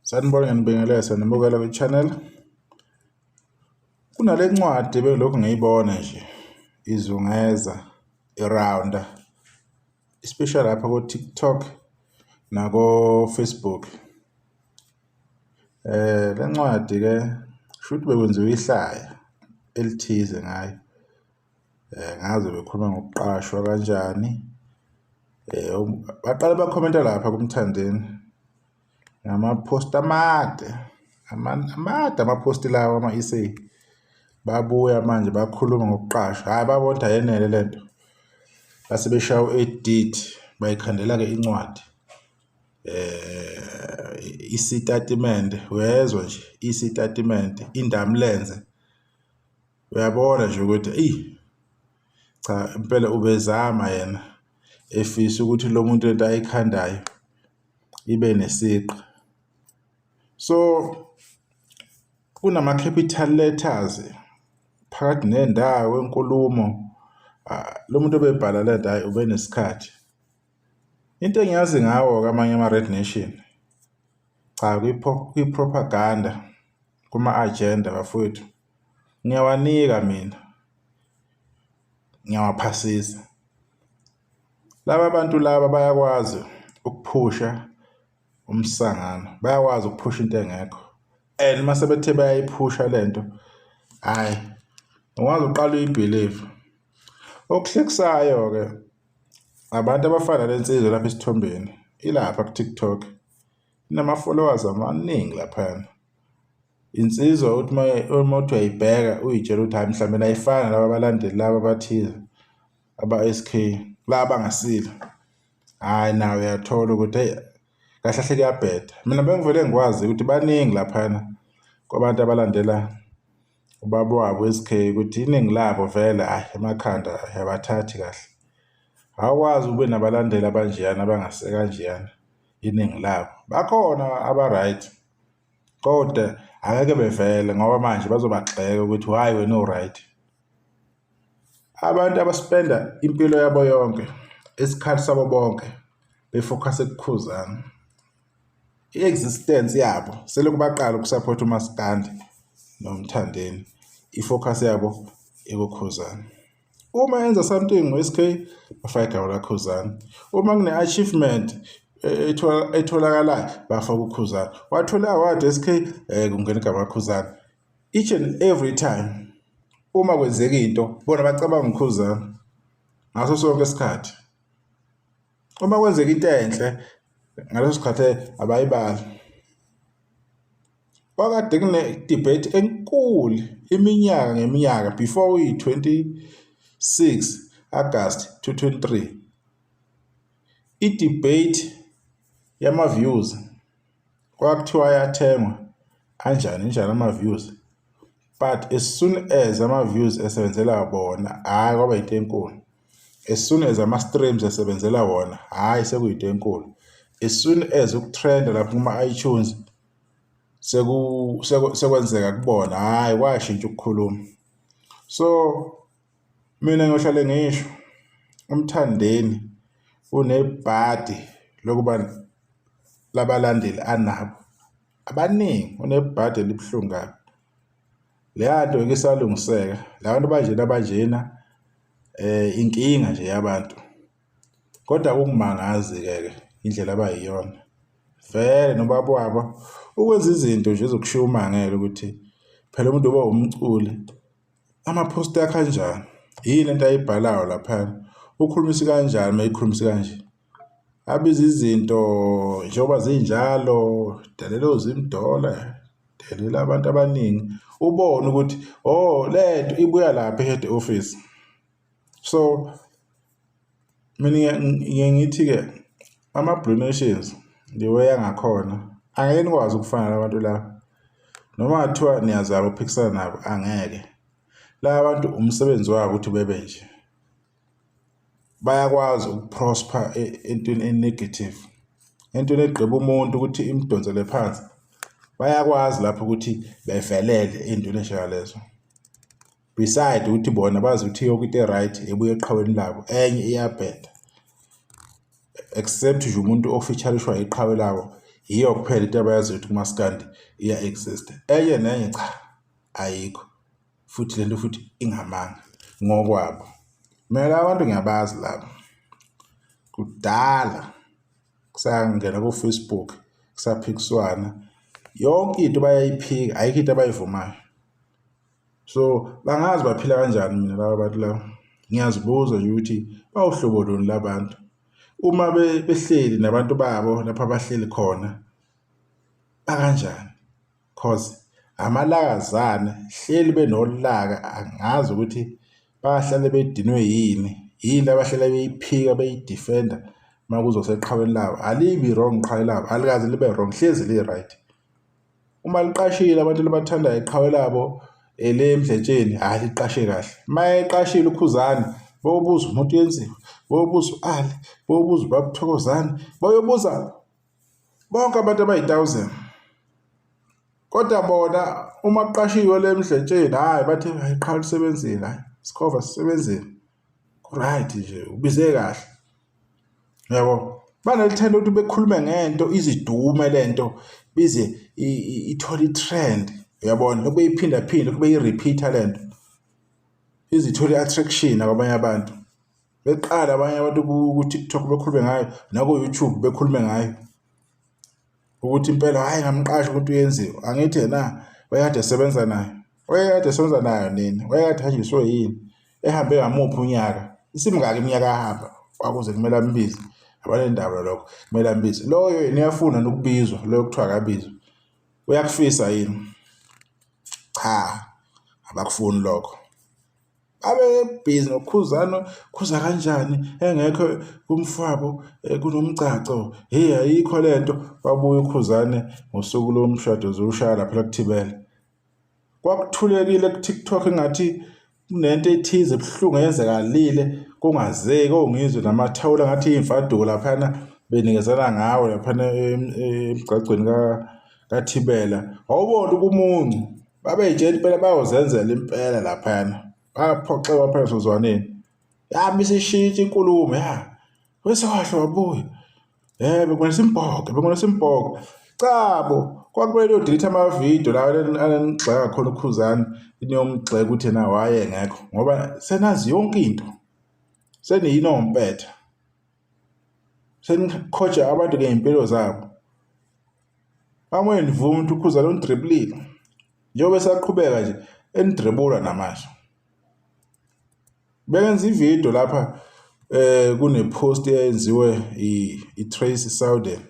Sanibona, ngiyanibingelela, siyanamukela kwi-channel. Kunale ncwadi ebengilokhu ngiyibona nje izungeza irawunda, especially lapha ko-TikTok nako-Facebook. Le ncwadi-ke shuthi bekwenziwa ihlaya elithize ngayo, ngazi bekhuluma ngokuqashwa kanjani. Baqale bakhomenta lapha kuMthandeni ngamaphosti amade, amade amaphosti lawa ama-essay. Babuya manje bakhuluma ngokuqashwa, hhayi babona ukuthi ayenele lento, base beshaya u-edit, bayikhandela-ke incwadi isitatimende, uyezwa nje isitatimende indamlenze, uyabona nje ukuthi eyi cha impela ubezama yena efisa ukuthi lo muntu lento ayikhandayo ibe nesiqi. So kunama-capital letters phakathi nendawo enkulumo, lo muntu obebhala le nto hhayi ubenesikhathi. Into engiyazi ngawo-ke amanye ama-Red Nation, cha kwi-propaganda, kuma-agenda bafowethu, ngiyawanika mina, ngiyawaphasisa. Laba bantu laba bayakwazi ukuphusha umsangano, bayakwazi ukuphusha into engekho and uma sebethe bayayiphusha lento, hhayi ungaze uqale uyi-believe. Okuhlekisayo-ke abantu abafana nale nsizwa lapha esithombeni ilapha ku-TikTok, inama-followers amaningi laphayana. Insizwa uthi uma uthi uyayibheka uy'tshela ukuthi hhayi mhlawumbe ayifani nalaba abalandeli laba abathize aba-S_K laba abangasile. Hhayi nawe uyathola ukuthi hheyi kahle kahle kuyabheda. Mina bengivele ngikwazi ukuthi baningi laphayana kwabantu abalandela ubaba wabo u-S_K ukuthi iningi labo vele hhayi emakhanda abathathi kahle. Awukwazi ube nabalandeli abanjeyana abangase kanjeyana iningi labo. Bakhona aba-right kodwa angeke bevele ngoba manje bazobagxeka ukuthi why wena u-right. Abantu abaspenda impilo yabo yonke, isikhathi sabo bonke be-focus-e kuKhuzani, i-existence yabo selokhu baqala ukusaphotha uMaskandi noMthandeni, i-focus yabo ikuKhuzani. Uma enza something ngo-S_K bafaka igama likaKhuzani, uma kune-achievement etholakalayo bafaka uKhuzani, wathola i-award S_K kungena igama likaKhuzani. Each and every time uma kwenzeka into bona bacabanga uKhuzani ngaso sonke isikhathi. Uma kwenzeka into enhle ngaleso sikhathi abayibali. Kwakade kune-debate enkulu iminyaka ngeminyaka before uyi-26 August 2023, i-debate yama-views kwakuthiwa ayathengwa anjani njani ama-views, but as soon as ama-views esebenzela bona, hhayi kwaba yinto enkulu. As soon as ama-streams esebenzela wona, hhayi sekuyinto enkulu. As soon as ukutrenda lapha kuma-iTunes sekwenzeka kubona, hhayi kwashintsha ukukhuluma. So mina ngiyohlale ngisho uMthandeni unebhadi lokuba labalandeli anabo abaningi, unebhadi elibuhlungu kabi. Leya nto ngeke isalungiseka, la bantu banjena banjena inkinga nje yabantu. Kodwa akungimangazi-ke ke indlela abayiyona, vele nobaba wabo ukwenza izinto nje ezokushiya umangele ukuthi phela umuntu uba umculi amaphosti akhe anjani, yini lento ayibhalayo laphayana, ukhulumisa kanjani uma ekhulumisa kanje. Abiza izinto njengoba zinjalo, delela oZimdollar, delela abantu abaningi, ubone ukuthi oh le nto ibuya lapha e-head office. So mina ngiye ngithi-ke ama-Blue Nations the way angakhona angeke nikwazi ukufana nabantu laba, noma ngathiwa niyazama ukuphikisana nabo angeke. Laba bantu umsebenzi wabo ukuthi bebe nje, bayakwazi uku-prosper entweni e-negative, entweni egqiba umuntu ukuthi imdonsele phansi, bayakwazi lapho ukuthi bevelele ey'ntweni ey'njengalezo. Beside ukuthi bona bazi ukuthi yonke into e-right ebuya eqhaweni labo, enye iyabheda except nje umuntu o-feature-ishwa iqhawe labo. Yiyo kuphela into abayaziyo ukuthi kumaskandi iya-exist. Enye nenye cha ayikho. Futhi lento futhi ingamanga ngokwabo. Mina laba bantu ngiyabazi laba. Kudala kusangena ku-Facebook kusaphikiswana yonke into bayayiphika ayikho into abayivumayo. So bangazi baphila kanjani mina laba bantu laba. Ngiyazibuza nje ukuthi bawuhlobo luni labantu. Uma behleli nabantu babo lapha abahleli khona bakanjani? Cause amalakazane hleli benolaka angazi ukuthi bahlale bedinwe yini yini abahlale beyiphika beyidefenda uma kuzoseqhaweni labo alibi wrong iqhawe labo alikaze libe wrong hlezi li-right uma liqashile abantu libathandayo iqhawe labo ele emdletsheni hhayi liqashe kahle uma eqashile ukhuzane bobuza umuntu yenziwa bobuza u-ali bobuza ubabuthokozane boyobuza bonke abantu abayi-1000 kodwa bona uma kuqashiwe le mdletsheni hhayi bathi hayi qha lisebenzile hhayi sikhova sisebenzile ku-right nje ubize kahle yabo banelithanda ukuthi bekhulume ngento izidume lento bize ithole i-trend uyabona lokhu beyiphinda phinda kube i-repeater lento izithole i-attraction kwabanye abantu beqala abanye abantu ku-TikTok bekhulume ngayo naku-YouTube bekhulume ngayo ukuthi impela hhayi ngamqasha ukuthi uyenziwa angithi yena wayekade esebenza naye wayekade esebenza nayo nini wayekade hanjiswe yini ehambe ngamuphi unyaka isimngaki iminyaka ahamba kwakuze kumele ambize abanendaba lokho kumele ambize loyo yena uyafuna nokubizwa loyo kuthiwa akabizwe uyakufisa yini cha abakufuni lokho Babe busy noKhuzani, khuza kanjani engekho kumfowabo kunomgcagco, hheyi ayikho le nto. Wabuya uKhuzani ngosuku lomshado ziwushaya laphela kuThibela. Kwakuthulekile ku-TikTok engathi kunento ethize ebuhlungu eyenzekalile kungazeki ongizwe namathawula ngathi iy'mfaduko laphayana benikezana ngawo laphana emgcagcweni kaThibela. Wawubona ukumuncu. Babey'tshela impela bayozenzela impela laphayana. Baphoxeka phela sozwaneni. Yami isishintsha inkulumo ya. Bese wahle wabuya. Bekumele simbhoke, bekumele simbhoke. Chabo, kwakumele uyodelete amavidiyo la anigxeka khona uKhuzani niyomgxeka ukuthi yena wayengekho ngoba senazi yonke into. Seniyinompetha. Senikhoja abantu ngey'mpilo zabo. Bamwe nivuma ukuthi uKhuzani unidribulile. Njengoba esaqhubeka nje enidribula namanje. Bengenza ividiyo lapha kune-post eyenziwe i-Trace Southern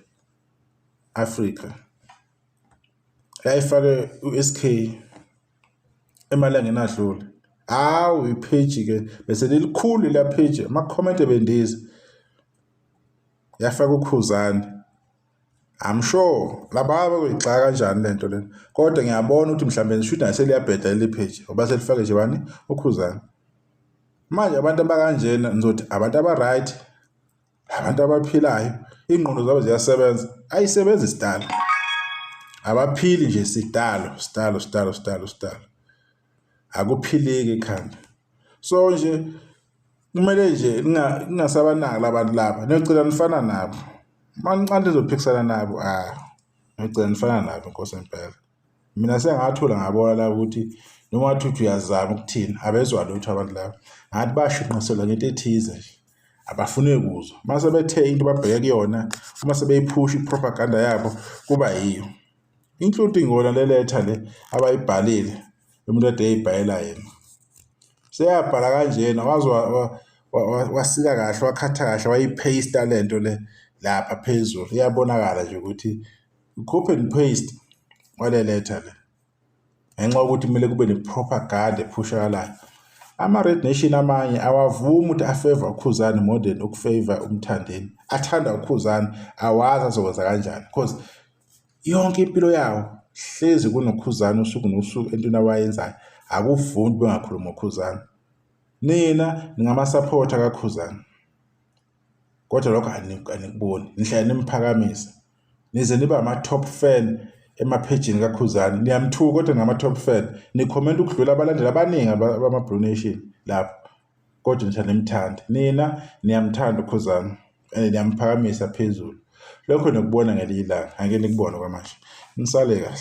Africa. Yayifake u-S_K emalangeni adlule. Hawu ipheji-ke bese lilikhulu lela pheji, ama-comment ebendiza. Yafaka uKhuzani. I'm sure laba bazoyigxeka kanjani lento lena kodwa ngiyabona ukuthi mhlawumbe ngisho ukuthi naye seliyabheda leli page ngoba selifake nje bani uKhuzani. Manje abantu abakanjena nizothi abantu aba-right, abantu abaphilayo, iy'ngqondo zabo ziyasebenza. Ayisebenzi sidalo. Abaphili nje sidalo, sidalo, sidalo, sidalo, sidalo. Akuphileki ekhanda. So nje kumele nje ningasabanaki labantu laba, niyogcina nifana nabo. Uma niqala nizophikisana nabo, ah, niyogcina nifana nabo inkosi impela. Mina sengathula ngabona la ukuthi noma ngathi uthi uyazama ukuthini abezwa lutho abantu laba. Ngathi bashunqiselwa ngento ethize nje. Abafuni kuzwa. Uma sebethe into babheke kuyona, uma sebeyiphusha i-propaganda yabo kuba yiyo. Including wona le letha le abayibhalile umuntu ade eyibhalela yena. Seyabhala kanjena waze wasika kahle wakhatha kahle wayipheyista le nto le lapha phezulu. Iyabonakala nje ukuthi copy and paste wale letha le. Ngenxa yokuthi kumele kube ne-propaganda ephushakalayo. Ama-Red Nation amanye awavumi ukuthi afeva uKhuzani more than ukufeva uMthandeni. Athanda uKhuzani awazi azokwenza kanjani because yonke impilo yawo hlezi kunoKhuzani usuku nosuku entweni abayenzayo. Akuvumi ukuthi bengakhulumi ngoKhuzani. Nina ningama-supporter kaKhuzani kodwa lokho anikuboni, nihlale nimphakamisa nize nibe ama-top fan emaphejini kaKhuzani. Niyamthuka kodwa ngama-top fan, nikhomenta ukudlula abalandeli abaningi bama-Blue Nation lapho kodwa nihlale nimthanda. Nina niyamthanda uKhuzani and niyamphakamisa phezulu. Lokho nokubona ngelinye ilanga, ake nikubone kwamanje. Nisale kahle.